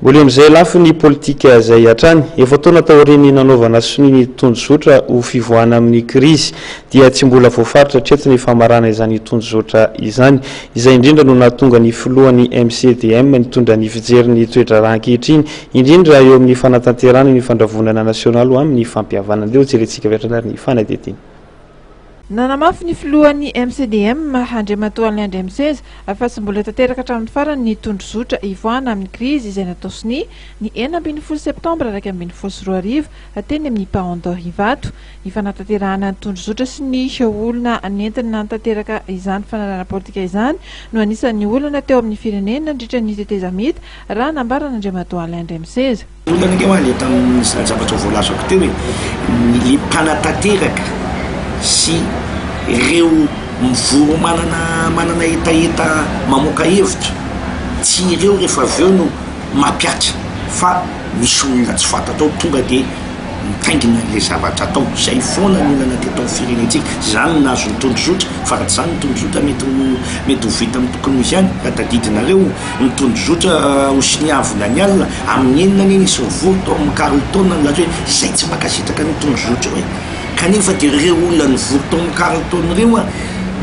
Mbola eo amin'izay lafiny politika izay hatrany, efa-taona taorian'ny nanaovana sonia ny tondrozotra ho fivoahana amin'ny krizy dia tsy mbola voafaritra hatreto ny famarana izany tondrozotra izany. Izay indrindra no nahatonga ny filohan'ny MCDM nitondra ny fijery ny toe-draharaha ankehitriny, indrindra eo amin'ny fanatanterahana ny fandravonana nasionaly ho amin'ny fampihavanana. Andeha hojerentsika avy hatrany ary ny fanadihadiana. Nanamafy ny filohan'ny MCDM, Andriamatoa Alain Andriamiseza, fa tsy mbola tanteraka hatramin'ny farany ny tondrozotra hivoahana amin'ny krizy izay natao sonia ny 16 septambra 2011 teny amin'ny Paon d'Or Ivato. Ny fanatanterahana ny tondrozotra sy ny olona nentiny nanatanteraka izany fanalana politika izany no anisan'ny olana teo amin'ny firenena nandritra ny tetezamita, raha nambaran'Andriamatoa Alain Andriamiseza. Ny olana ange hoa le tamin'ny zavatra voalazako teo e, ny le mpanatanteraka sy ireo mivory manana manana hetaheta mamoaka hevitra, tsy ireo rehefa avy eo no mampiatra fa misy olona tsy fantatrao tonga de mitaingina an'ilay zavatra atao, zay foana ny olana teto amin'ny firenentsika, zany no nahazo ny tondrozotra, fa raha tsy zany ny tondrozotra mety ho mety ho vita amin'ny tokony ho izy ihany, raha tadidinareo ny tondrozotra ho soniavina ny alina amin'ny enina anie nisy nivory tao amin'ny Carlton nilaza hoe zay tsy mankasitraka an'io tondrozotra io e, kanefa dia ireo olona nivory tao amin'ny Carlton ireo an,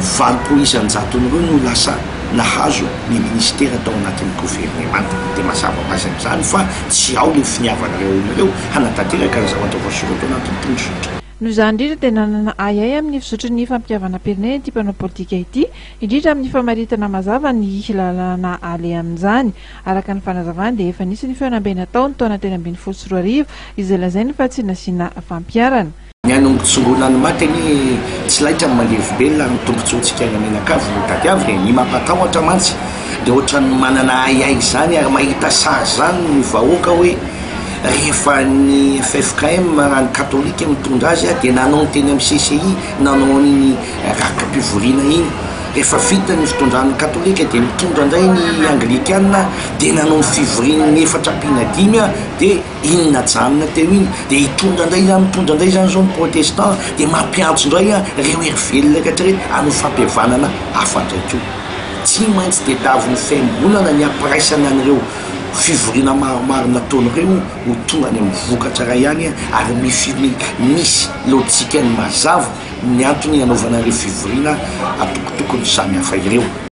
80 isan-jaton'ireo no lasa nahazo ny minisitera tao anatin'ny governemanta, dia mazava ho azy amin'izany fa tsy ao ilay finiavana ireo olona ireo hanatanteraka ny zavatra voasoratra ao anatin'ny tondrozotra. Noho izany indrindra dia nanana ahiahy amin'ny fizotry ny fampihavanam-pirenena ity mpanao politika ity, indrindra amin'ny famaritana mazava ny lalana aleha amin'izany. Araka ny fanazavany dia efa nisy ny fihaonambe natao ny taona 2013 izay lazainy fa tsy nasiana fampiharana. Ny hanongotsongoana ny maty anie tsy laitra ny mandevim-belona ary ny tombotsoantsika any mianakavy no tadiavina e! Ny mampatahotra mantsy dia ohatran'ny manana ahiahy izany ary mahita sary izany ny vahoaka hoe rehefa ny ffkm raha ny katolika mitondra azy dia nanao ny teny amin'ny CCI nanao an'iny rakipivoriana iny, rehefa vita ny fitondran'ny katolika dia mitondra indray ny anglikana dia nanao ny fivorian'ny efatra ampiana dimy dia Iny najanona teo iny dia hitondra indray izany, mitondra indray izany izao ny protestant dia mampiantso indray an ireo hery velona rehetra rehetra hanao fampihavanana hafa indray koa. Tsy maintsy tediavin'ny fiangonana ny hampiraisana an'ireo fivoriana maromaro nataony ireo ho tonga any amin'ny vokatra iray ihany ary misy lojikany mazava ny antony hanaovana ireo fivoriana atokotokony samihafa ireo.